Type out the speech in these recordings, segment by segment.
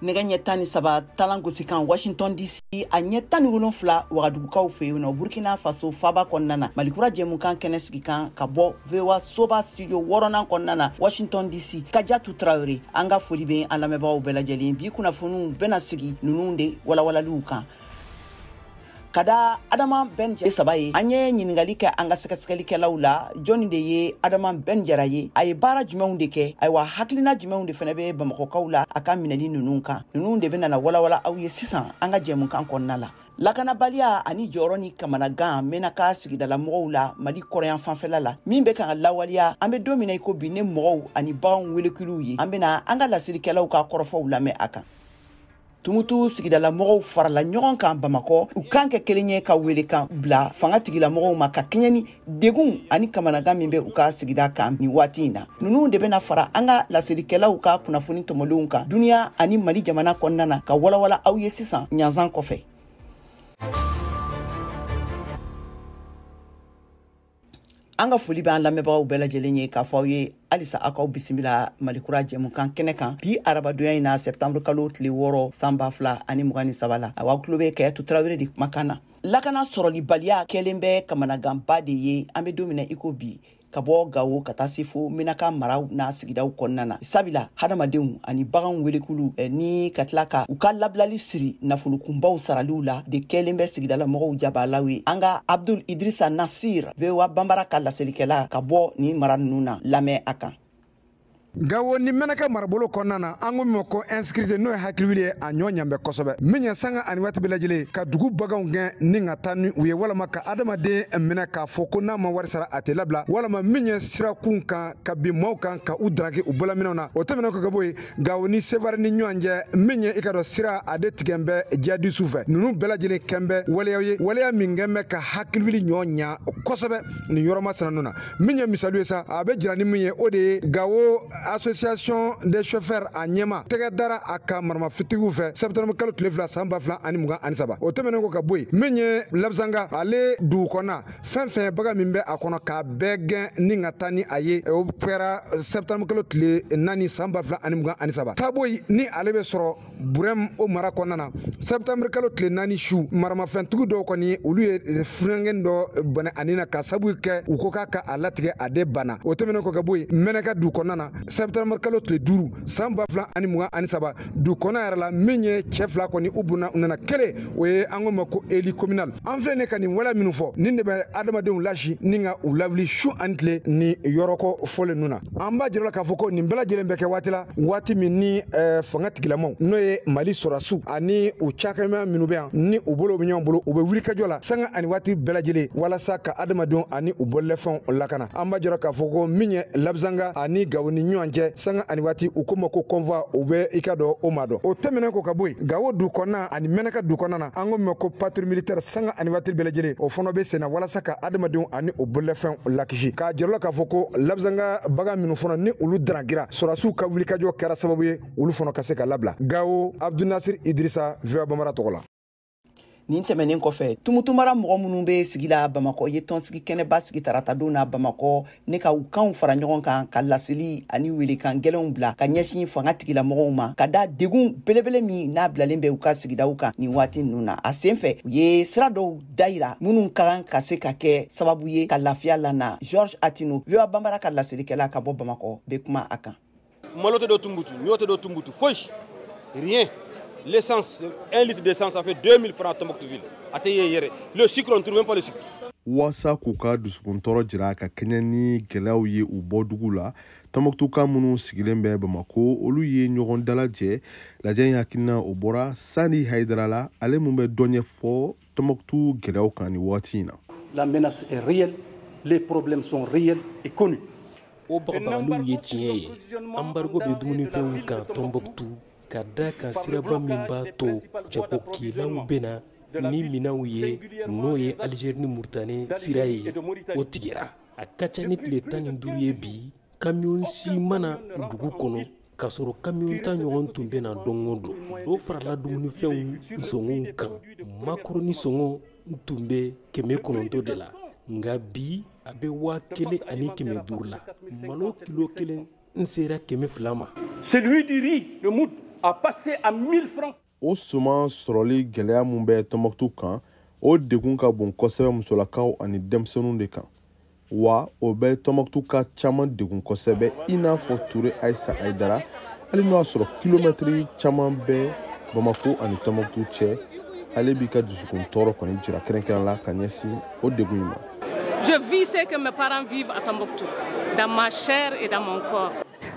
Nɛgɛ ɲɛ 13 talan gosikan Washington DC, a ɲɛ 17 Wagadugukaw fɛ yen nɔ, Burkina Faso faba kɔnɔna na. Malikura jɛmukan kɛnɛ sigi kan ka bɔ VOA soba studio wɔɔrɔnan kɔnɔna na, Washington DC. Kajatu Traore, an ka foli bɛ an lamɛnbagaw bɛɛ lajɛlen. Bi kunnafoniw bɛna sigi ninnu de walawalaliw kan. Ka da Adama Ben saba ye, an ye ɲininkali kɛ an ka sɛgɛsɛgɛlikɛlaw la: jɔnni de ye Adama Ben Jara ye? A ye baara jumɛnw de kɛ? Ayiwa, hakilina jumɛnw de fana bɛ Bamakɔkaw la a ka minɛli ninnu kan? Ninnu de bɛ nana walawala aw ye sisan an ka jɛmukan kɔnɔna la. Lakanabaliya ani jɔyɔrɔ ni kamanagan Menaka sigidalamɔgɔw la Mali kɔrɔyan fanfɛla la, min bɛ kan ka lawaleya an bɛ don min na i ko bi ni mɔgɔw ani baganw welekiliw ye, an bɛna an ka laselikɛlaw ka kɔrɔfɔw lamɛn a kan. Tumutu sigidalamɔgɔw farala ɲɔgɔn kan Bamakɔ, u kan kɛ kelen ye ka welekan bila fanga tigilamɔgɔw ma ka kɛɲɛ ni degun ani kamanagan min bɛ u ka sigida kan nin waati in na. Ninnu de bɛna fara an ka laselikɛlaw ka kunnafoni tɔmɔlenw kan duniya ani Mali jamana kɔnɔna na ka walawala aw ye sisan ɲanzan kɔfɛ. An ka foli b'an lamɛnbagaw bɛɛ lajɛlen ye k'a fɔ aw ye halisa aw k'aw bisimila Malikura jɛmukan kɛnɛ kan bi arabadonya in na, septembre kalo tile 6, san 2023 la. Awa, tulo bɛ Kayatu Tarawele de kumakan na. Lakana sɔrɔlibaliya kɛlen bɛ kamanaganba de ye an bɛ don min na i ko bi, ka bɔ Gawo ka taa se fo Menaka maraw n'a sigidaw kɔnɔna na, sabila hadamadenw ani baganw welekulu ni ka tila ka u ka labilali siri nafolokunbaw saraliw la de kɛlen bɛ sigidala mɔgɔw jabalaw ye. An ka Abdul Idrisa Nasir, VOA Banbara ka laselikɛla ka bɔ nin mara ninnu na, lamɛn a kan. Gawo ni Mɛnɛkɛ marabolo kɔnɔna na, an ko min ma ko insécurité, n'o ye hakiliwuli ye, a ɲɔ ɲan bɛ kosɛbɛ. Min ye sanga ani waati bɛɛ lajɛlen ka dugu baganw gɛn ni ka taa ni u ye, walama ka adamaden minɛ k'a fɔ ko n'a ma wari sara a tɛ labila, walama min ye sirakun kan ka bin maaw kan ka u daraki u bolominɛw na, o tɛmɛnen kɔ ka bɔ yen, Gawo ni Sevare ni ɲɔgɔn cɛ, min ye i ka dɔn sira a de tigɛ bɛ jihadisiw fɛ. Ninnu bɛɛ lajɛlen kɛn bɛ waleyaw ye, waleya min kɛn bɛ ka hakiliwuli ɲɔ ɲa kosɛbɛ nin yɔrɔ masina ninnu na. Min ye misali ye sa, a bɛ jira ni min ye, o de ye Gawo association des chauffeurs a ɲɛma tɛgɛ dara a kan maramafitigiw fɛ septembre kalo tile 2, san 2023. O tɛmɛnen kɔ ka bɔ yen, min ye Labzanga ale dugu kɔnɔna, fɛn fɛn bagan min bɛ a kɔnɔ k'a bɛɛ gɛn ni ka taa ni a ye, o kɛra septembre kalo tile 4, san 2023. Taboyi ni ale bɛ sɔrɔ Burɛm, o mara kɔnɔna na, septembre kalo tile 4 su, maramafɛntigi dɔw kɔni, olu ye funankɛni dɔ bɔnɛ ani na ka sabu kɛ u ko k'a ka a latigɛ, a de banna. O tɛmɛnen kɔ ka bɔ yen, Mɛnɛka du kɔnɔna na, septembre kalo tile 5, san 2023, du kɔnɔ yɛrɛ la, min ye cɛ fila kɔni u bonna u nana, kelen o ye an ko ma ko élu communal. An filɛ ne ka nin waleya minnu fɔ, nin de bɛ adamadenw lasi ni ka u lawuli su ani tile ni yɔrɔko fɔlen ninnu na. An b'a jira la k'a fɔ ko nin bɛɛ lajɛlen bɛ kɛ waati la, waati min ni fanga tigilamaw, n'o ye Mali sɔrɔdasiw ani u cakɛma minnu bɛ yan ni u bolo bɛ ɲɔgɔn bolo, u bɛ wulikajɔ la sanga ani waati bɛɛ lajɛlen walasa ka adamadenw ani u bololafɛnw lakana. An b'a jira k'a fɔ ko min ye Labzanga ani Gawo ni ɲɔgɔn cɛ, sanga ani waati, u ko ma ko convoi, u bɛ i ka dɔn o ma dɔn. O tɛmɛnen kɔ ka bɔ yen, Gawo du kɔnɔna ani Mɛnɛka du kɔnɔna na, an ko min ma ko patrouille militaire, sanga ani waati bɛɛ lajɛlen o fana bɛ senna walasa ka adamadenw ani u bololafɛnw lakisi. K'a jira la k'a fɔ ko Labzanga bagan minnu fana ni olu daragira, sɔrɔdasiw ka wulikajɔ kɛra sababu ye olu fana ka se ka labila. Gawo, Abdul Nasir Idrissa, VOA Bambara tɔgɔ la. Nin tɛmɛnen kɔfɛ, Tumutumara mɔgɔ minnu bɛ sigi la Bamakɔ ye tɔnsigi kɛnɛba sigi taratadon na Bamakɔ ne ka u kanw fara ɲɔgɔn kan ka laseli ani welekan gɛlɛnw bila ka ɲɛsin fanga tigilamɔgɔw ma ka da degun belebele min n'a bilalen bɛ u ka sigidaw kan nin waati ninnu na. A sen fɛ, u ye sira dɔw dayira minnu ka kan ka se ka kɛ sababu ye ka lafiya lana. George Atino, VOA Bambara ka laselikɛla ka bɔ Bamakɔ, bɛ kuma a kan. Malo tɛ don Tumbutu, ɲɔ tɛ don Tumbutu, foyi, rien. L'essence, 1 litre d'essence, ça fait 2000 francs à Tombouctou-Ville. A tɛ ye yɛrɛ. Le sucre, on ne trouve même pas le sucre. Waasa k'u ka dusukuntɔɔrɔ jira ka kɛɲɛ ni gɛlɛyaw ye u bɔ dugu la, Tɔnbɔkutuka minnu sigilen bɛ Bamako, olu ye ɲɔgɔn dalajɛ. Lajɛ in hakilina, o bɔra Sani Hayidara la, ale mun bɛ dɔ ɲɛfɔ Tɔnbɔkutu gɛlɛyaw kan nin waati in na. La menace est réelle, les problèmes sont réels et connus. O bagabagaliw ye tiɲɛ ye. Embargo bɛ dumunifɛnw kan Tɔnbɔkutu ka da kan siraba min b'a to jagokɛlaw bɛ na ni minɛnw ye, n'o ye Alizeri ni Muritani sira ye, o tigɛra. A ka ca ni tile 15 ye bi, kamiyɔn si mana dugu kɔnɔ, k'a sɔrɔ kamiyɔn 10 ɲɔgɔn tun bɛ na don o don. Dɔ farala dumunifɛnw sɔngɔw kan. Makɔrɔni sɔngɔ tun bɛ 900 de la, nka bi a bɛ 1500 la. Malo kilo kelen n sera 200 ma. Celui du riz, le moud, a passé à 1000 francs. O suman sɔrɔli gɛlɛya mun bɛ Tɔnbɔkutu kan, o degun ka bon kosɛbɛ musolakaw ani denmisɛnninw de kan. Wa o bɛ Tɔnbɔkutu ka caman degun kosɛbɛ, i n'a fɔ Ture Ayisa Ayidara, hali n'o y'a sɔrɔ kilomɛtiri caman bɛ Bamako ani Tɔnbɔkutu cɛ, ale b'i ka dusukun tɔɔrɔ kɔni jira kɛrɛnkɛrɛn la ka ɲɛsin o degun in ma. Je vis ce que mes parents vivent à Tombouctou, dans ma chair et dans mon corps.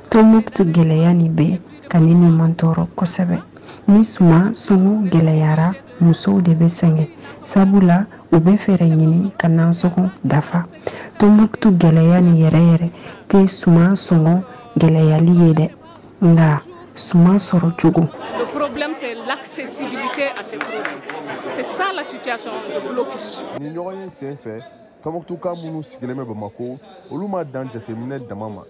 Tombouctou gɛlɛya nin bɛ ka ne ni man tɔɔrɔ kosɛbɛ. Ni suman sɔngɔ gɛlɛyara, musow de bɛ sɛgɛn, sabula u bɛ fɛɛrɛ ɲini ka nasɔngɔ dafa. Tombouctou gɛlɛya nin yɛrɛ yɛrɛ tɛ suman sɔngɔ gɛlɛyali ye dɛ, nka suman sɔrɔ cogo. Le problème, c'est l'accessibilité à ces produits. C'est ça la situation de blocus. Nin ɲɔgɔn ye sen fɛ, Tɔnbɔkutuka minnu sigilen bɛ Bamako, olu ma dan jateminɛ dama ma.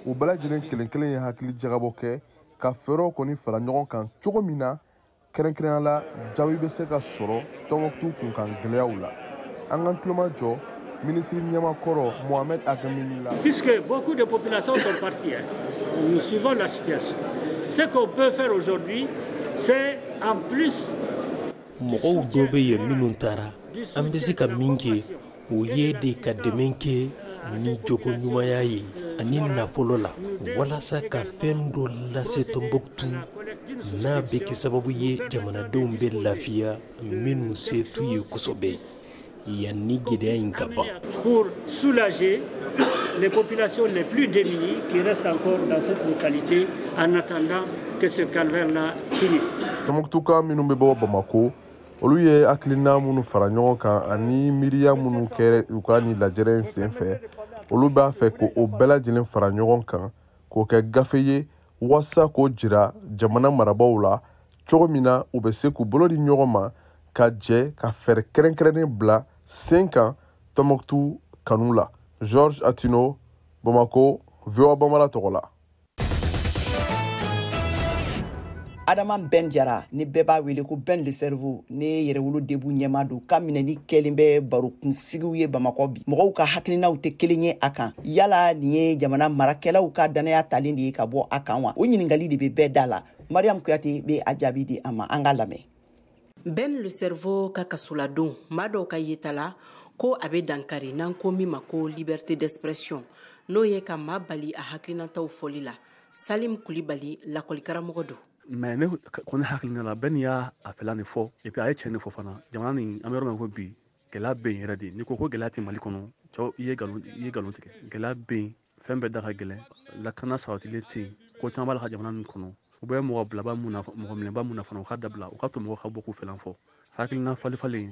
U bɛɛ lajɛlen kelen kelen ye hakili jagabɔ kɛ ka fɛɛrɛw kɔni fara ɲɔgɔn kan cogo min na, kɛrɛnkɛrɛnnenya la jaabi bɛ se ka sɔrɔ Tɔnbɔkutu kunkan gɛlɛyaw la. An k'an tulo majɔ minisiri ɲɛmakɔrɔ Mohamed Ag Mini la. Puisque beaucoup de populations sont parties, hein, nous suivons la situation. Ce qu'on peut faire aujourd'hui, c'est en plus. Mɔgɔw dɔ bɛ yen minnu taara, an bɛ se ka min kɛ, o ye de ka dɛmɛ kɛ ni jogo ɲumanya ye ani nafolo la, walasa ka fɛn dɔ lase Tɔnbɔkutu n'a bɛ kɛ sababu ye jamanadenw bɛ lafiya minnu se t'u ye kosɛbɛ yanni gɛlɛya in ka ban. Pour soulager les populations les plus démunies qui restent encore dans cette localité en attendant que ce calvaire-là finisse. Tɔnbɔkutuka minnu bɛ bɔ Bamako, olu ye hakilina minnu fara ɲɔgɔn kan ani miiriya minnu kɛra u ka nin lajɛrɛ in senfɛ, olu b'a fɛ k'o bɛɛ lajɛlen fara ɲɔgɔn kan k'o kɛ gafe ye walasa k'o jira jamana marabaaw la cogo min na u bɛ se k'u bolo di ɲɔgɔn ma ka jɛ ka fɛɛrɛ kɛrɛnkɛrɛnnen bila sen kan Tɔnbɔkutu kanu la. Georges Atino, Bamako, VOA Bambara tɔgɔ la. Adama Ben Jara, ni bɛɛ b'a wele ko Ben le Cerveau, ne yɛrɛwolo debu ɲɛma don, ka minɛni kɛlen bɛ barokunsigiw ye Bamakɔ bi. Mɔgɔw ka hakilinaw tɛ kelen ye a kan. Yala nin ye jamana marakɛlaw ka danaya talen de ye ka bɔ a kan wa? O ɲininkali de bɛ bɛɛ da la. Mariam Kuyate bɛ a jaabi di a ma, an ka lamɛn. Ben le Cerveau ka kasoladon, maa dɔw ka yeta la ko a bɛ dankari n'an ko min ma ko liberté d'expression, n'o ye ka maa bali a hakilinataw fɔli la. Salim Kulibali, lakɔlikaramɔgɔ don. Mais ne kɔni hakilina la, bɛɛ n'i y'a a fɛla nin fɔ, et puis a ye tiɲɛ nin fɔ fana. Jamana nin, an bɛ yɔrɔ min ko bi, gɛlɛya bɛ yen yɛrɛ de. N'i ko ko gɛlɛya tɛ Mali kɔnɔ, cɛw, i ye nkalon tigɛ. Gɛlɛya bɛ yen, fɛn bɛɛ da ka gɛlɛn, lakana sabatilen tɛ yen, ko caman b'a la ka jamana nin kɔnɔ. U bɛ mɔgɔ bilaba mun na, mɔgɔ minɛba mun na fana, u ka dabila, u ka to mɔgɔ ka bɔ k'u fɛlan fɔ. Hakilina falen-falen,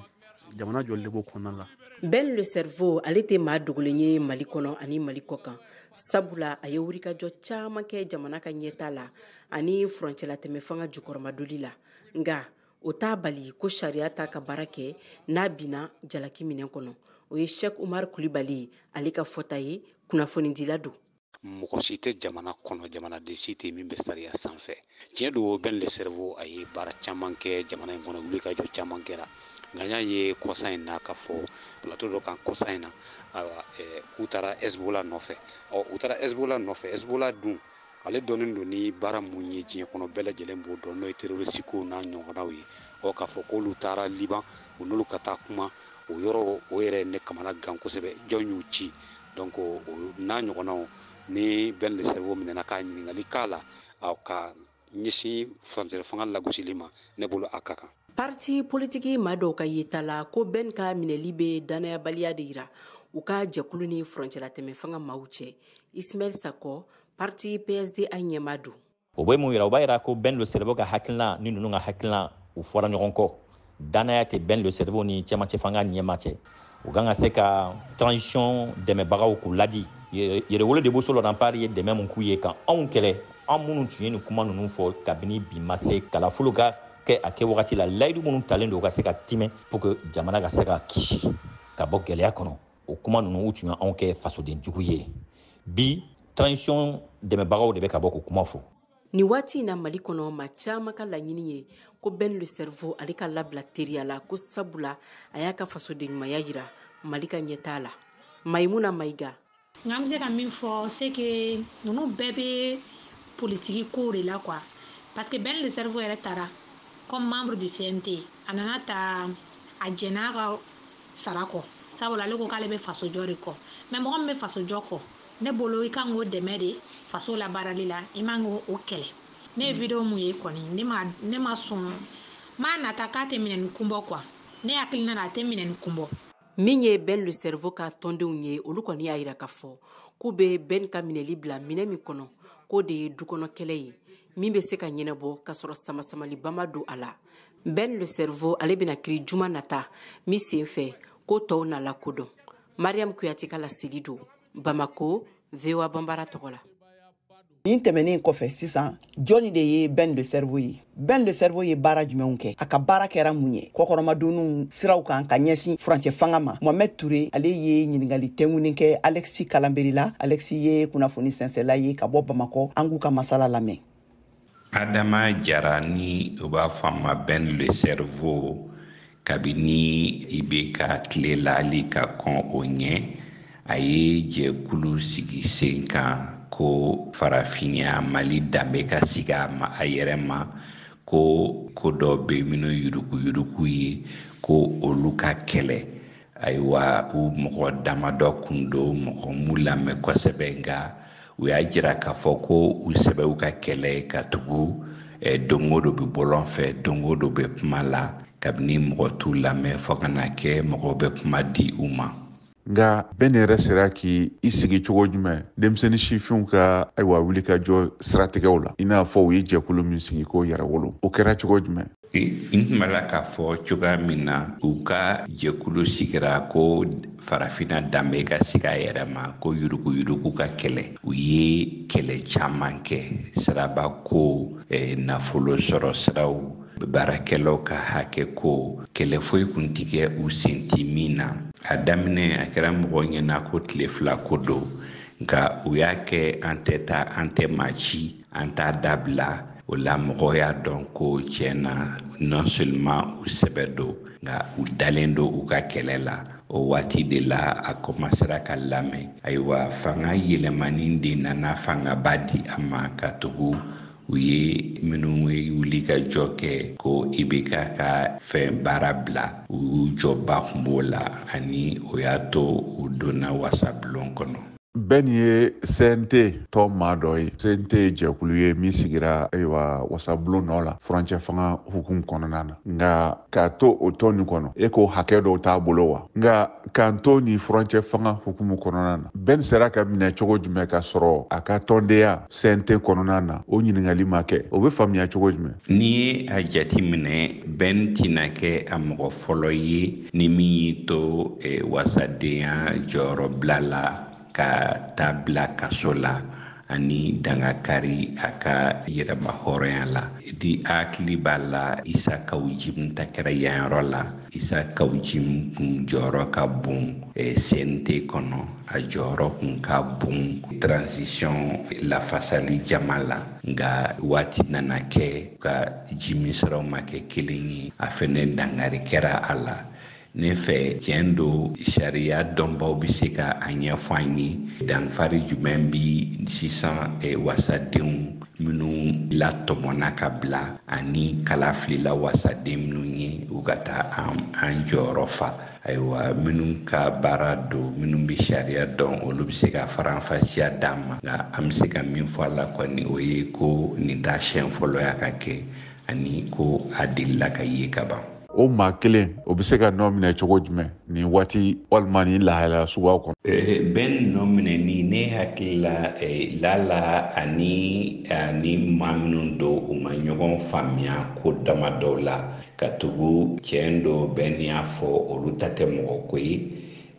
jamana jɔli de b'o kɔnɔna la. Ben le Cerveau, ale tɛ maa dogolen ye Mali kɔnɔ ani Mali kɔ kan, sabula a ye wulikajɔ caman kɛ jamana ka ɲɛta la ani furancɛlatɛmɛ fanga jukɔrɔmadoli la. Nka o t'a bali ko sariya t'a ka baara kɛ n'a binna jalaki minɛn kɔnɔ. O ye Cheikh Umar Kulibali ale ka fɔta ye, kunnafonidila don. Mɔgɔ si tɛ jamana kɔnɔ, jamanaden si tɛ min bɛ sariya sanfɛ. Tiɲɛ don, Ben le Cerveau a ye baara caman kɛ jamana in kɔnɔ, wulikajɔ caman kɛra. Nka n y'a ye kɔsa in na k'a fɔ plateau dɔ kan kɔsa in na, ayiwa, k'u taara Hezbollah nɔfɛ. Ɔ, u taara Hezbollah nɔfɛ. Hezbollah dun, ale dɔnnen don ni baara mun ye diɲɛ kɔnɔ, bɛɛ lajɛlen b'o dɔn, n'o ye terroriste ko n'a ɲɔgɔnnaw ye. Ɔ, k'a fɔ k'olu taara Liban, u n'olu ka taa kuma, o yɔrɔ o yɛrɛ ne kamana gan kosɛbɛ. Jɔn y'u ci? Donc o n'a ɲɔgɔnnaw, ni Ben le Cerveau minɛna k'a ɲininkali k'a la, ka ɲɛsin furancɛ fanga lagosili ma, ne bolo a ka kan. Parti politiki maa dɔw ka yeta la ko Ben ka minɛli bɛ danayabaliya de yira u ka jɛkulu ni furancɛlatɛmɛ fanga maaw cɛ. Ismaël Sakɔ, parti PSD a ɲɛmaa don. O bɛ mun yira? O b'a yira ko Ben le Cerveau ka hakilina ni ninnu ka hakilina, u fɔra ɲɔgɔn kɔ. Danaya tɛ Ben le Cerveau ni cɛmancɛ fanga ɲɛmaa cɛ. U kan ka se ka transition dɛmɛbagaw k'u ladi. Yɛrɛwolo de Boso Rempart ye dɛmɛ mun k'u ye ka anw kɛlɛ, an minnu tun ye nin kuma ninnu fɔ kabini bi ma se, kalafolo ka kɛ a kɛ wagati la, layidu minnu talen don u ka se ka timɛ pour que jamana ka se ka kisi ka bɔ gɛlɛya kɔnɔ. O kuma ninnu, u tun ye anw kɛ fasoden jugu ye. Bi transition dɛmɛbagaw de bɛ ka bɔ k'o kuma fɔ. Nin waati in na Mali kɔnɔ, maa caman ka laɲini ye ko Ben le Cerveau ale ka labila teriya la, ko sabula a y'a ka fasoden ɲumanya yira Mali ka ɲɛtaa la. Mayimuna Mayiga. Nka an bɛ se ka min fɔ, c'est que ninnu bɛɛ bɛ politiki kow de la quoi. Parce que Ben le Cerveau yɛrɛ taara comme membre du CNT, a nana ta a jɛn'a ka sara kɔ, sabula ale ko k'ale bɛ fasojɔ de kɔ. Mais mɔgɔ min bɛ fasojɔ kɔ, ne bolo i kan k'o dɛmɛ de faso labaarali la, i man k'o kɛlɛ. Ne ye vidéo mun ye kɔni, ne ma sɔn m'a nata k'a tɛ minɛ ni kunbɔ quoi. Ne hakilina la a tɛ minɛ ni kunbɔ. Min ye Ben le Cerveau ka tɔndenw ye, olu kɔni y'a yira k'a fɔ k'u bɛ Ben ka minɛli bila minɛ min kɔnɔ, k'o de ye dukɔnɔ kɛlɛ ye min bɛ se ka ɲɛnabɔ k'a sɔrɔ samasamaliba ma don a la. Ben le Cerveau ale bɛna kiri juma nata min sen fɛ ko tɔw na lakodɔn. Mariam Kuyate ka laseli don Bamako, VOA Banbara tɔgɔ la. Nin tɛmɛnen kɔfɛ sisan, jɔnni de ye Ben le Cerveau ye? Ben le Cerveau ye baara jumɛnw kɛ? A ka baara kɛra mun ye kɔkɔrɔmadonniw siraw kan ka ɲɛsin furancɛ fanga ma? Mohamed Touré ale ye ɲininkali tɛnkunnen kɛ Alexis Kalanberi la. Alexis ye kunnafoni sɛnsɛla ye ka bɔ Bamakɔ. An k'u ka masala lamɛn. Adama Jara ni u b'a fɔ a ma Ben le Cerveau, kabini i bɛ ka tile la hali ka kɔn o ɲɛ, a ye jɛkulu sigi sen kan ko farafinya Mali danbe ka sigi a ma a yɛrɛ ma, ko ko dɔ bɛ minnu yuruguyurugu ye ko olu ka kɛlɛ. Ayiwa, u mɔgɔ damadɔ kun don, mɔgɔ m'u lamɛn kosɛbɛ, nka u y'a jira k'a fɔ ko u sɛbɛw ka kɛlɛ ka tugu don o don bɛ bɔlɔn fɛ, don o don bɛ kuma la, kabini mɔgɔ t'u lamɛn fo ka na kɛ mɔgɔw bɛ kuma di u ma. Nka Ben yɛrɛ sera k'i sigi cogo jumɛn denmisɛnnin sifinw ka ayiwa wulikajɔ siratigɛw la, i n'a fɔ u ye jɛkulu min sigi k'o yɛrɛwolo, o kɛra cogo jumɛn? N tun b'a la k'a fɔ cogoya min na, u ka jɛkulu sigira ko farafinna danbe ka sigi a yɛrɛ ma, ko yuruguyurugu ka kɛlɛ. U ye kɛlɛ caman kɛ, siraba ko, nafolo sɔrɔ siraw, baarakɛlaw ka hakɛ ko, kɛlɛ foyi kun ti kɛ u sen ti min na. A daminɛ a kɛra mɔgɔw ɲɛna ko tile 2 ko don, nka u y'a kɛ an tɛ taa, an tɛ maa ci, an t'a dabila. O la mɔgɔw y'a dɔn ko tiɲɛ na, non seulement u sɛbɛ don, nka u dalen don u ka kɛlɛ la. O waati de la a commencera ka lamɛn. Ayiwa, fanga yɛlɛmani de nana fangaba di a ma, ka tugu u ye minnu ye wuli ka jɔ kɛ ko IBK ka fɛn baara bila, u y'u jɔba kun b'o la, ani o y'a to u donna wasabulon kɔnɔ. Ben ye CNT tɔn maa dɔ ye. CNT ye jɛkulu ye min sigira ayiwa wasabulon nɔ la furancɛ fanga hukumu kɔnɔna na. Nka k'a to o tɔn nin kɔnɔ, e ko hakɛ dɔw t'a bolo wa? Nka k'an to nin furancɛ fanga hukumu kɔnɔna na, Ben sera ka minɛ cogo jumɛn ka sɔrɔ a ka tɔndenya CNT kɔnɔna na? O ɲininkali ma kɛ, o bɛ faamuya cogo jumɛn? N'i ye a jateminɛ, Ben tɛna kɛ a mɔgɔ fɔlɔ ye ni min y'i to wasadenya jɔyɔrɔbila la ka taa bila kaso la ani dangakari a ka yɛrɛma hɔrɔnya la. Di hakili b'a la, Isa Kawu Jim ta kɛra yan yɔrɔ la. Isa Kawu Jim kun jɔyɔrɔ ka bon CNT kɔnɔ, a jɔyɔrɔ kun ka bon transition lafasali jama la, nka waati nana kɛ ka jimi siraw ma kɛ kelen ye, a fɛnɛ dangari kɛra a la. Ne fɛ tiɲɛ don, sariya dɔnbaw bɛ se ka a ɲɛfɔ an ye danfari jumɛn bi sisan wasadenw minnu latɔmɔna ka bila ani kalafilila wasaden minnu ye u ka taa an jɔyɔrɔ fa. Ayiwa, minnu ka baara don, minnu bɛ sariya dɔn, olu bɛ se ka faranfasiya d'an ma. Nka an bɛ se ka min fɔ a la kɔni, o ye ko nin t'a siɲɛ fɔlɔ y'a ka kɛ, ani ko a delila ka ye ka ban. O maa kelen o bɛ se ka nɔ minɛ cogo jumɛn nin waati walima nin lahalaya suguyaw kɔnɔ? Ben nɔ minɛni, ne hakili la lala ani maa minnu don, u ma ɲɔgɔn faamuya ko dama dɔw la, ka tugu tiɲɛ don Ben y'a fɔ olu ta tɛ mɔgɔ ko ye,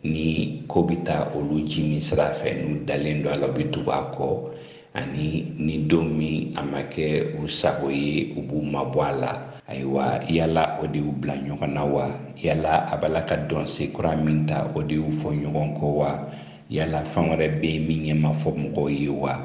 ni ko bɛ taa olu jimi sira fɛ, n'u dalen don a la, u bɛ tugu a kɔ, ani ni don min a ma kɛ u sago ye, u b'u mabɔ a la. Ayiwa, yala o de y'u bila ɲɔgɔn na wa? Yala a b'a la ka dɔnse kura min ta, o de y'u fɔ ɲɔgɔn kɔ wa? Yala fɛn wɛrɛ bɛ yen min ɲɛ ma fɔ mɔgɔw ye wa?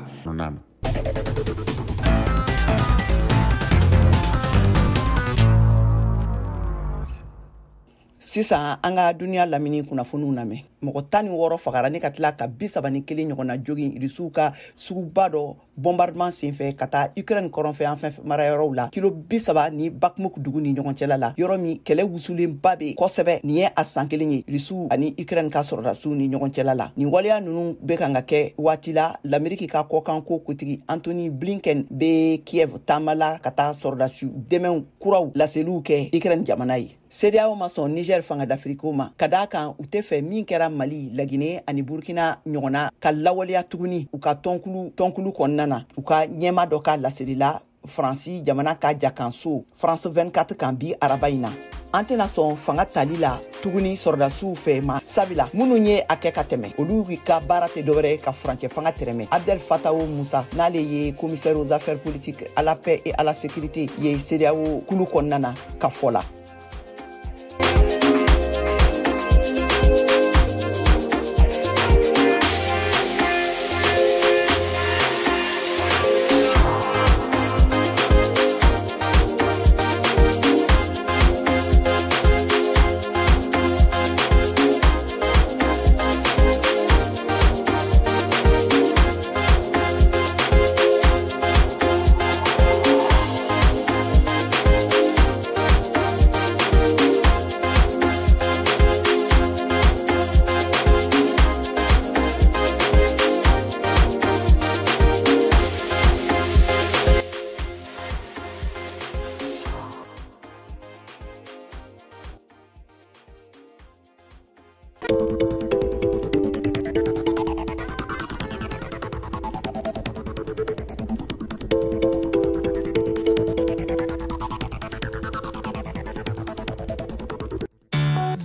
Sisan an ka duniya lamini kunnafoniw lamɛn. Mɔgɔ 16 fagara ne ka tila ka 31 ɲɔgɔnna jogin Irisiw ka suguba dɔ bombardement senfɛ ka taa Ukraine kɔrɔnfɛ yan fɛn marayɔrɔw la kilo 30 ni Bakhmut dugu ni ɲɔgɔn cɛla la, yɔrɔ min kɛlɛ wusulenba bɛ kosɛbɛ. Nin ye a san kelen ye Rusiw ani Ukraine ka sɔrɔdasiw ni ɲɔgɔn cɛla la. Nin waleya ninnu bɛ kan ka kɛ waati la l'Amérique ka kɔkanko kuntigi Antony Blinken bɛ Kiev taama la ka taa sɔrɔdasiw dɛmɛw kuraw laseliw kɛ Ukraine jamana ye. CEDEAO ma sɔn Niger fanga dafiriko ma, ka d'a kan u tɛ fɛ min kɛra Mali, Laginɛ ani Burkina ɲɔgɔnna ka lawaleya tuguni u ka tɔnkulu kɔnɔna na. U ka ɲɛma dɔ ka laseli la Faransi jamana ka jakanso France 24 kan bi araba in na. An tɛna sɔn fanga tali la tuguni sɔrɔdasiw fɛ ma, sabila minnu ye a kɛ ka tɛmɛ olu ka baara tɛ dɔwɛrɛ ka furancɛ fanga tɛrɛmɛ. Abdel Fattah Moussa, n'ale ye commissaire aux affaires politiques, à la paix et à la sécurité ye CEDEAO kulu kɔnɔna na ka fɔ la.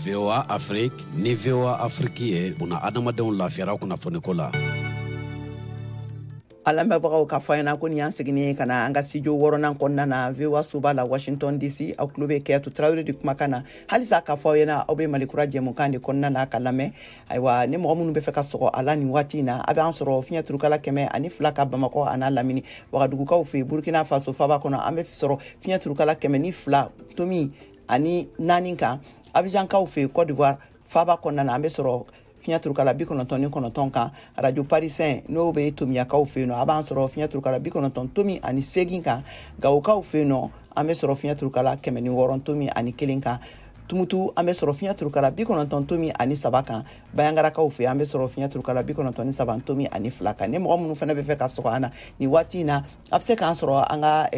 VOA Afrique ni VOA Afrique ye buna adamadenw lafiyara kunnafoniko la. A lamɛnbagaw ka fɔ ɲɛna ko nin y'an seginnen ka na an ka studio 6nan kɔnɔna na VOA soba la Washington DC. Aw tulo bɛ Kɛyatu Tarawele de kumakan na. Halisa k'a fɔ aw ɲɛna aw bɛ Malikura jɛmukan de kɔnɔna na ka lamɛn. Ayiwa, ni mɔgɔ minnu bɛ fɛ ka sɔgɔ a la nin waati in na, a bɛ an sɔrɔ fiɲɛ turukala 102 ka Bamakɔ a n'a lamini. Wagadugukaw fɛ Burkina Faso faba kɔnɔ, an bɛ sɔrɔ fiɲɛ turukala 102.4 kan. Abidjankaw fɛ Côte d'Ivoire faba kɔnɔna na, an bɛ sɔrɔ fiɲɛ turukala 99 kan. Radio Parisien n'o bɛ Tomiyakaw fɛ yen nɔ, a b'an sɔrɔ fiɲɛ turukala 90.8 kan. Gawokaw fɛ yen nɔ, an bɛ sɔrɔ fiɲɛ turukala 106.1 kan. Tumutu an bɛ sɔrɔ fiɲɛ turukala 90.3 kan. Bayangarakaw fɛ an bɛ sɔrɔ fiɲɛ turukala 93.2 kan. Ni mɔgɔ minnu fana bɛ fɛ ka sɔgɔ an na nin waati in na, a bɛ se k'an sɔrɔ an ka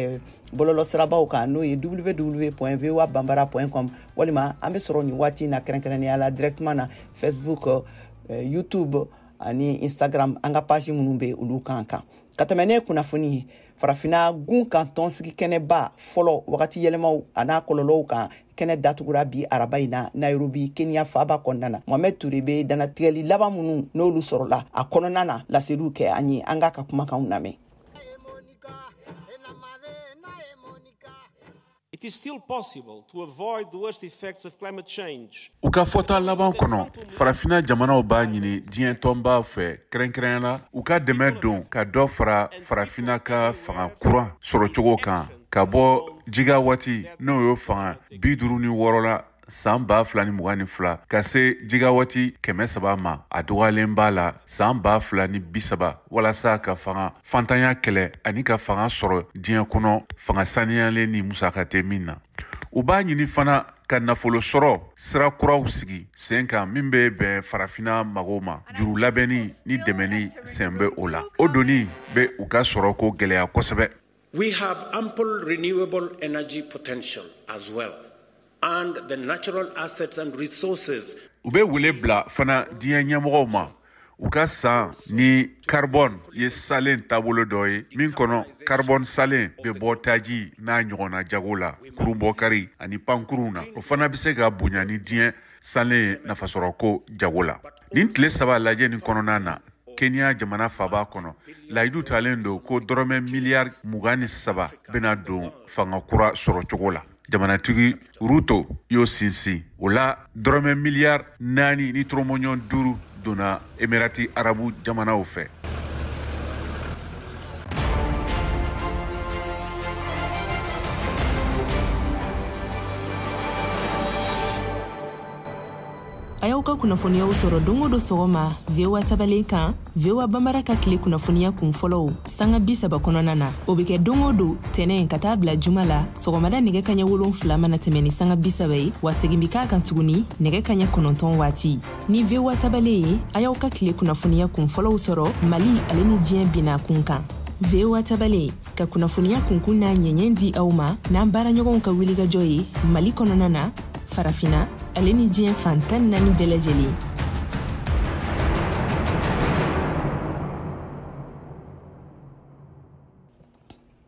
bɔlɔlɔsirabaw kan, n'o ye www.voabambara.com, walima an bɛ sɔrɔ nin waati in na kɛrɛnkɛrɛnnenya la directement na Facebook, YouTube ani Instagram, an ka page minnu bɛ olu kan. Ka tɛmɛ ne kunnafoni ye, Farafinna gun kan tɔnsigi kɛnɛba fɔlɔ wagati yɛlɛmaw a n'a kɔlɔlɔw kan kɛnɛ datugura bi araba in na Nairobi, Kenya faaba kɔnɔna na. Mohamed Touré bɛ dannatigɛli laban minnu n'olu sɔrɔla a kɔnɔna na laseliw kɛ an ye, an k'a ka kumakanw lamɛn. It is still possible to avoid the worst effects of climate change. U ka fɔta laban kɔnɔ, Farafinna jamanaw b'a ɲini diɲɛ tɔnbaw fɛ, kɛrɛnkɛrɛnnenya la u ka dɛmɛ don ka dɔ fara Farafinna ka fanga kuran sɔrɔcogo kan, ka bɔ gigawati n'o ye fanga 56 la san 2022 ka se gigawati 300 ma a dɔgɔyalen b'a la san 2030, walasa ka fanga fantanya kɛlɛ ani ka fanga sɔrɔ diɲɛ kɔnɔ fanga saniyalen ni musaka tɛ min na. U b'a ɲini fana ka nafolo sɔrɔ sira kuraw sigi sen kan min bɛ bɛn Farafinna mago ma, juru labɛnni ni dɛmɛni sen bɛ o la. O doni bɛ u ka sɔrɔko gɛlɛya kosɛbɛ. We have ample renewable energy potential as well, and the natural assets and resources. U bɛ wele bila fana diɲɛ ɲɛmɔgɔw ma u ka san ni carbone ye salen taabolo dɔ ye min kɔnɔ carbone salen bɛ bɔ taji n'a ɲɔgɔnna jago la, kurunbɔkari ani pankurunw na. O fana bɛ se ka bonya ni diɲɛ salen nafasɔrɔko jago la. Nin tile 3 lajɛ nin kɔnɔna na Kenya jamana faaba kɔnɔ, layidu talen don ko dɔrɔmɛ miliyari 23 bɛna don fanga kura sɔrɔcogo la. Jamanatigi Ruto y'o sinsin o la, dɔrɔmɛ miliyari 4 ni tɔrɔmɔɲɔgɔn 5 donna Emirati Arabu jamanaw fɛ. A y'aw ka kunnafoniyaw sɔrɔ don o don sɔgɔma VOA tabalen kan, VOA Bambara ka tile kunnafoniya kun fɔlɔw sanga 30 kɔnɔna na. O bɛ kɛ don o don tɛnɛn ka taa bila juma la sɔgɔmada nɛgɛ kaɲɛ 7 mana tɛmɛ ni sanga 30 ye, wa segin bɛ k'a kan tuguni nɛgɛ kaɲɛ 9 waati. Ni VOA tabalen ye, a y'aw ka tile kunnafoniya kun fɔlɔw sɔrɔ Mali ale ni diɲɛ binna kun kan. VOA tabalen ka kunnafoniya kunkun n'a ɲɛɲɛ di aw ma n'an baaraɲɔgɔnw ka wulikajɔ ye Mali kɔnɔna na, Farafina ale ni diɲɛ fan 14 bɛɛ lajɛlen.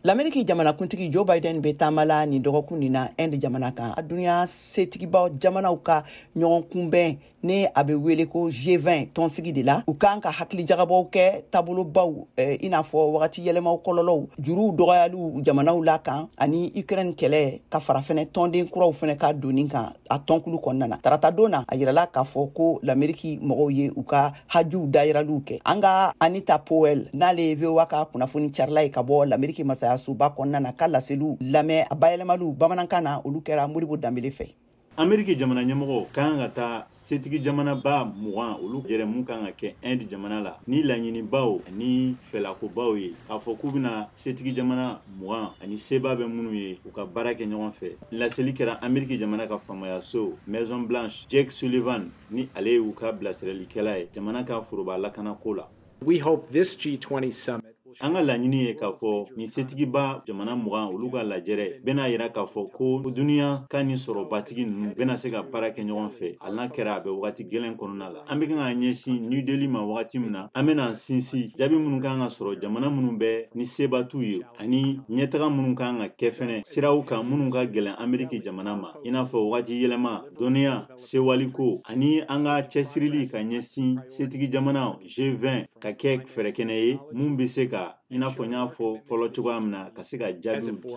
L'Amérique jamanakuntigi Joe Biden bɛ taama la nin dɔgɔkun nin na Inde jamana kan. Dunuya setigibaw jamanaw ka ɲɔgɔn kunbɛn ne a bɛ wele ko G20 tɔnsigi de la. U kan ka hakilijagabɔw kɛ taabolobaw i n'a fɔ wagati yɛlɛmaw kɔlɔlɔw, juruw dɔgɔyaliw jamanaw la kan ani Ukraine kɛlɛ ka fara fɛnɛ tɔnden kuraw fɛnɛ ka donni kan a tɔnkulu kɔnɔna na. Tarata don na a yirala k'a fɔ ko l'Amérique mɔgɔw ye u ka hajuw dayiraliw kɛ. An ka Anita Powell n'ale ye VOA ka kunnafoni carila ye ka bɔ l'Amérique masayasoba kɔnɔna na ka laseliw lamɛn a bayɛlɛmaliw bamanankan na, olu kɛra Modibo Danbele fɛ. Ameriki jamana ɲɛmɔgɔ kan ka taa setigi jamanaba 20 olu jɛrɛ mun kan ka kɛ Inde jamana la ni laɲinibaw ani fɛlakobaw ye k'a fɔ k'u bɛna setigi jamana 20 ani seba bɛ minnu ye u ka baara kɛ ɲɔgɔn fɛ. Laseli kɛra Ameriki jamana ka faamayaso Maison Blanche Jake Sullivan ni ale ye u ka bilasiralikɛla ye jamana ka foroba lakanako la. We hope this G20 summit. An ka laɲini ye k'a fɔ nin setigiba jamana 20 olu ka lajɛrɛ bɛna yira k'a fɔ ko duniya ka nin sɔrɔbatigi ninnu bɛna se ka baara kɛ ɲɔgɔn fɛ hali n'a kɛra a bɛ wagati gɛlɛn kɔnɔna la. An bɛ kan ka ɲɛsin New Delhi ma wagati min na, an bɛna sinsin jaabi minnu kan ka sɔrɔ jamana minnu bɛ ni seba t'u ye ani ɲɛtaga minnu kan ka kɛ fɛnɛ siraw kan minnu ka gɛlɛn Ameriki jamana ma, i n'a fɔ wagati yɛlɛma, dɔnniya, sewaliko ani an ka cɛsirili ka ɲɛsin setigi jamana G20 ka kɛ fɛɛrɛkɛnɛ ye mun bɛ se ka i n'a fɔ n y'a fɔ fɔlɔ cogoya min na ka se ka jaabiw di.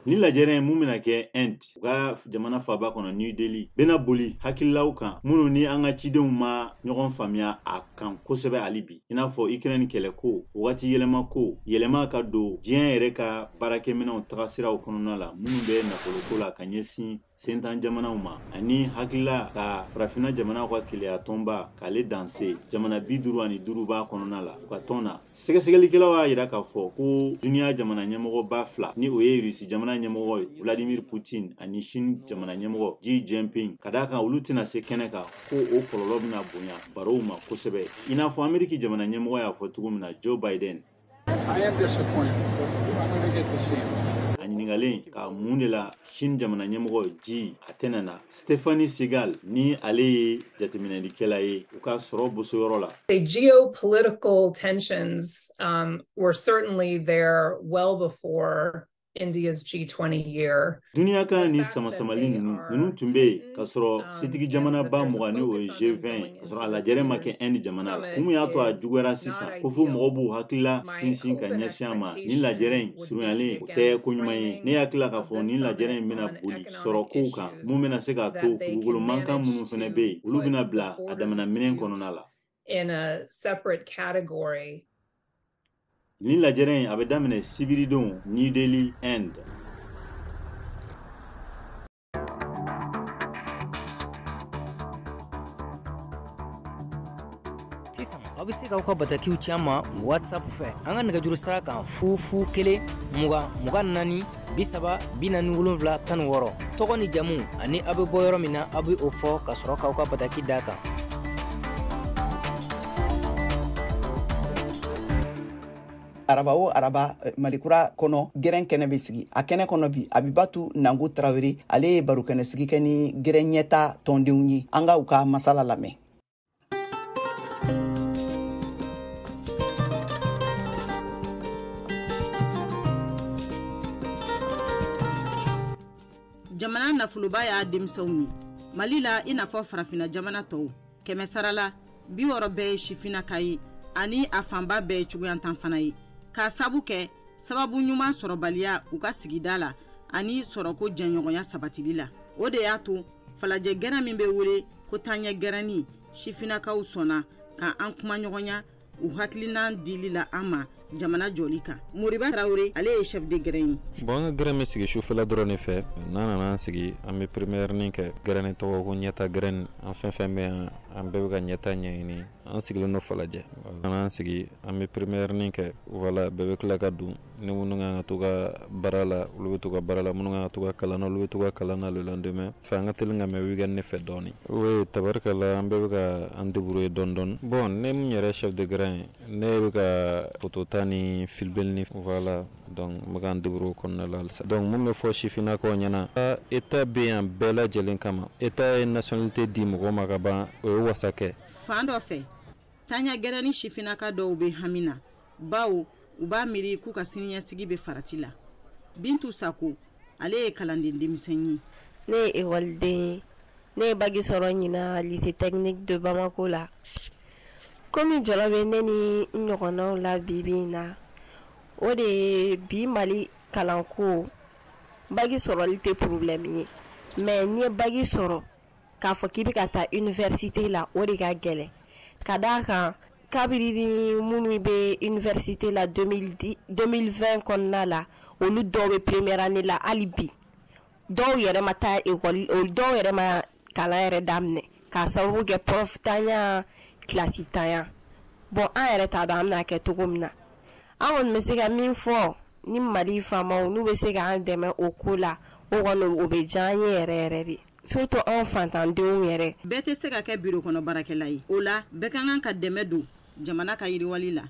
Ni lajɛrɛ in mun bɛna kɛ Inde u ka jamana faaba kɔnɔ New Delhi bɛna boli hakililaw kan minnu ni an ka cidenw ma ɲɔgɔn faamuya a kan kosɛbɛ hali bi, i n'a fɔ Ukraine kɛlɛko, wagati yɛlɛma ko, yɛlɛma ka don diɲɛ yɛrɛ ka baarakɛminɛnw tagasiraw kɔnɔna la minnu bɛ nafoloko la ka ɲɛsin sentan jamanaw ma ani hakilila ka farafinna jamanaw ka keleya tɔnba k'ale danse jamana 55 b'a kɔnɔna la u ka tɔn na. Sɛgɛsɛgɛlikɛlaw y'a yira k'a fɔ ko duniya jamana ɲɛmɔgɔba fila ni o ye Rusi jamana ɲɛmɔgɔ ye Vladimir Putin ani Chine jamana ɲɛmɔgɔ Xi Jinping, ka d'a kan olu tɛna se kɛnɛ kan ko o kɔlɔlɔ bɛna bonya barow ma kosɛbɛ, i n'a fɔ Ameriki jamana ɲɛmɔgɔ y'a fɔ cogo min na Joe Biden. A ɲininkalen ka mun de la Chine jamana ɲɛmɔgɔ Xi a tɛna na, Stephanie Segal ni ale ye jateminɛlikɛla ye u ka sɔrɔ bosoyɔrɔ la. The geopolitical tensions were certainly there well before India's G20 year. Duniya ka ni samasamali ninnu tun bɛ yen k'a sɔrɔ setigi jamanaba 20 ni o ye G20 k'a sɔrɔ a lajɛrɛ ma kɛ Inde jamana la. Kun min y'a to a juguyara sisan ko fo mɔgɔw b'u hakilila sinsin ka ɲɛsin a ma, nin lajɛrɛ in surunyalen o tɛ ko ɲuman ye. Ne hakili k'a fɔ nin lajɛrɛ in bɛna boli sɔrɔ kow kan mun bɛna se k'a to dugukolo mankan minnu fana bɛ yen olu bɛna bila a damana minɛn kɔnɔna la. In a separate category. Nin lajɛrɛ in a bɛ daminɛ sibiridon New Delhi, Inde. Sisan aw bɛ se k'aw ka batakiw ci an ma WhatsApp fɛ an ka nɛgɛjuru sira kan 0 0 1 20 24 30 47 16. Tɔgɔ ni jamu ani aw bɛ bɔ yɔrɔ min na aw bɛ o fɔ ka sɔrɔ k'aw ka bataki d'a kan. Araba o araba Malikura kɔnɔ gɛrɛn kɛnɛ bɛ sigi. A kɛnɛ kɔnɔ bi Abibatu Nango Tarawele ale ye barokɛnɛ sigi kɛ ni gɛrɛn ɲɛta tɔndenw ye. An ka u ka masala lamɛn. Jamana nafoloba y'a denmisɛnw min Mali la i n'a fɔ farafinna jamana tɔw 100 sara la 60 bɛɛ ye sifinnaka ye ani a fanba bɛɛ ye cogoyantan fana ye k'a sabu kɛ sababu ɲuman sɔrɔbaliya u ka sigida la ani sɔrɔko jɛɲɔgɔnya sabatili la. O de y'a to falajɛ gɛrɛn min bɛ wele ko taaɲɛ gɛrɛnni sifinnakaw sɔnna ka an kumaɲɔgɔnya u hakilinan dili la an ma jamana jɔli kan. Moriba Traoré, ale ye chef de grin ye. Bon, an ka grin bɛ sigi sufɛla dɔrɔn de fɛ. N'an nana an sigi, an bɛ première nin kɛ. Grin tɔgɔ ko ɲɛta grin. An fɛn fɛn bɛ yan, an bɛɛ bɛ ka ɲɛta ɲɛɲini. An sigilen don Falajɛ. N'an nana an sigi, an bɛ première nin kɛ. Voilà, bɛɛ bɛ tila ka don. Ni minnu kan ka to ka baara la, olu bɛ to ka baara la. Minnu kan ka to ka kalan na, olu bɛ to ka kalan na le lendemain. Fɛ an ka teli ka mɛn weekend ne fɛ dɔɔni. Oui, tabarikala, an bɛɛ bɛ ka an débrouiller dɔɔni dɔɔni. Bon, ne min yɛrɛ chef de grin ye, ne bɛ ka photo ta ni filmeli ni voilà, donc n bɛ ka n débrouiller o kɔnɔna la halisa. Donc mun bɛ fɔ sifinnakaw ɲɛna, État bɛ yan bɛɛ lajɛlen kama. État ye nationalité di mɔgɔ ma ka ban, o ye wasa kɛ. Fan dɔ fɛ, taaɲɛ gɛrɛ ni sifinnaka dɔw bɛ hami na, bawo u b'a miiri k'u ka siniɲɛsigi bɛ farati la. Bintu Sako, ale ye kalanden denmisɛn ye. Ne ye ekɔliden ye. Ne ye bac sɔrɔ ɲinan lycée technique de Bamako la. Komi jɔrɔ bɛ ne ni n ɲɔgɔnnaw la bi bi in na, o de ye bi Mali kalanko bac sɔrɔli tɛ problème ye, mais n'i ye bac sɔrɔ k'a fɔ k'i bɛ ka taa université la, o de ka gɛlɛn. Ka d'a kan kabiri ni minnu bɛ université la 2020 kɔnɔna la, olu dɔw bɛ première année la hali bi. Dɔw yɛrɛ ma taa école, dɔw yɛrɛ ma kalan yɛrɛ daminɛ k'a sababu kɛ prof tanya, kilasi tanya. Bon, an yɛrɛ t'a dɔn an bɛna kɛ cogo min na. An kɔni bɛ se ka min fɔ ni Mali faamaw n'u bɛ se k'an dɛmɛ o ko la, o kɔni o bɛ diya an ye yɛrɛ yɛrɛ de, surtout anw fantandenw yɛrɛ. Bɛɛ tɛ se ka kɛ biro kɔnɔ baarakɛla ye, o la bɛɛ ka kan ka dɛmɛ don jamana ka yiriwali la.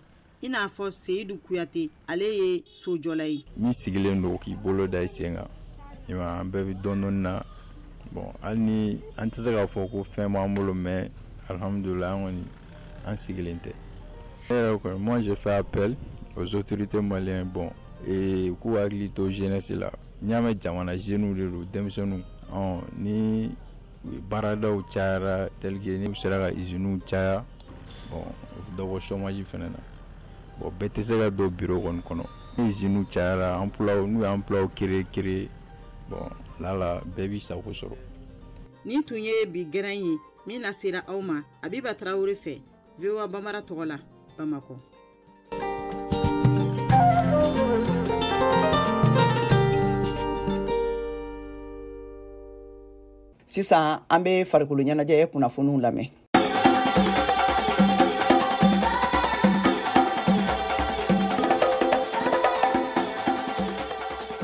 I n'a fɔ Seyidu Kuyate, ale ye sojɔla ye. N'i sigilen don k'i bolo da i sen kan, i ma, an bɛɛ bɛ dɔɔnin dɔɔnin na. Bon, hali ni an tɛ se k'a fɔ ko fɛn b'an bolo, mais alhamdoulilah, an kɔni an sigilen tɛ. Ne yɛrɛ kɔni, moi je fais appel aux autorités maliennes, bon, et k'u hakili to jeunesse la. N'i y'a mɛn jamana jeunes de don, denmisɛnninw. Ɔ ni baaradaw cayara, tel que ni u sera ka usines caya, bon, o bɛ dɔ bɔ chômage fɛnɛ na. Bon, bɛɛ tɛ se ka don bureau kɔni kɔnɔ. Ni usines cayara, emploi, n'u ye emploi créer, bon, là la bɛɛ b'i sago sɔrɔ. Nin tun ye bi gɛrɛn ye min lasera aw ma Abiba Tarawele fɛ, VOA Bambara tɔgɔ la, Bamakɔ. Sisan an bɛ farikolo ɲɛnajɛ kunnafoniw lamɛn.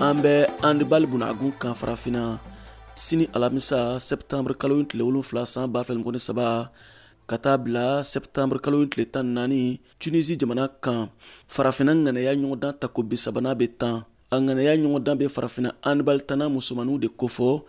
An bɛ handball bunagun kan farafinna. Sini alamisa septembre kalo in tile 7 san 2023 ka taa bila septembre kalo in tile 14 Tunisie jamana kan, farafinna ŋanaya ɲɔgɔndan tako 30 bɛ tan. A ŋanaya ɲɔgɔndan bɛ farafinna handball tanna musomaninw de kofɔ,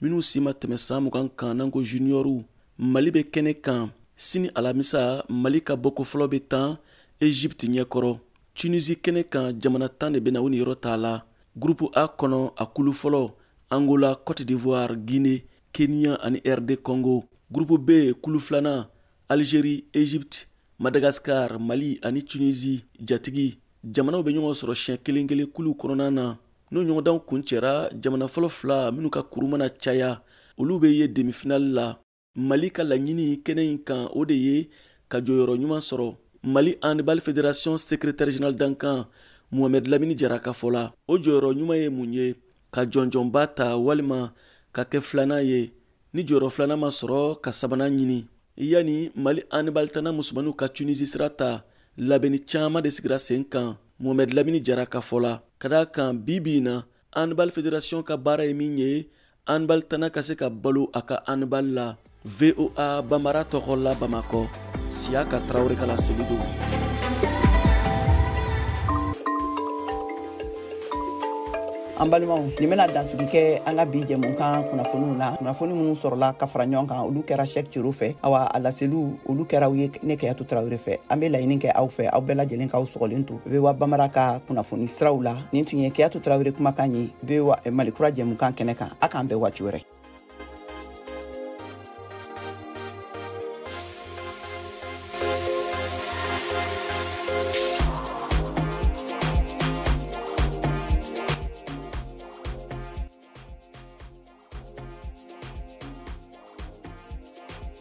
minnu si ma tɛmɛ san 20 kan, n'an ko juniorw. Mali bɛ kɛnɛ kan sini alamisa. Mali ka bɔko fɔlɔ bɛ tan Egypte ɲɛkɔrɔ. Tunisie kɛnɛ kan, jamana 10 de bɛ na u niyɔrɔ t'a la. Groupe A kɔnɔ, a kulu fɔlɔ, Angola, Côte d'Ivoire, Guinée, Kenya ani RD Congo. Groupe B kulu filanan, Algérie, Égypte, Madagascar, Mali ani Tunisie. Jatigi jamanaw bɛ ɲɔgɔn sɔrɔ siɲɛ kelen kelen kulu kɔnɔna na. N'o ɲɔgɔndanw kuncɛra, jamana fɔlɔ fila minnu ka kuru mana caya, olu bɛ ye demi-finale la. Mali ka laɲini kɛnɛ in kan, o de ye ka jɔyɔrɔ ɲuman sɔrɔ. Mali Handball Fédération secrétaire général dankan Mohamed Lamini Jara ka fɔ la, o jɔyɔrɔ ɲuman ye mun ye? Ka jɔnjɔnba ta walima ka kɛ filanan ye. Ni jɔyɔrɔ filanan ma sɔrɔ, ka sabanan ɲini. Yanni Mali handball tanna musomaninw ka Tunisie sira ta, labɛnni caman de sigira sen kan Mohamed Lamini Jara ka fɔ la. Ka d'a kan bi bi in na, Handball Fédération ka baara ye min ye, handball tanna ka se ka balo a ka handball la. VOA Bambara tɔgɔ la Bamakɔ, Siyaka Tarawele ka laseli don. An balimaw, nin bɛna dansigi kɛ an ka bi jɛmukan kunnafoniw na. Kunnafoni minnu sɔrɔla ka fara ɲɔgɔn kan, olu kɛra Cheick Thioro fɛ. Awa, a laseliw olu kɛra aw ye ne Kɛyatu Tarawele fɛ. An bɛ laɲini kɛ aw fɛ, aw bɛɛ lajɛlen k'aw sɔgɔlen to VOA Bambara ka kunnafoni siraw la. Nin tun ye Kɛyatu Tarawele kumakan ye VOA Malikura jɛmukan kɛnɛ kan. A k'an bɛn waati wɛrɛ.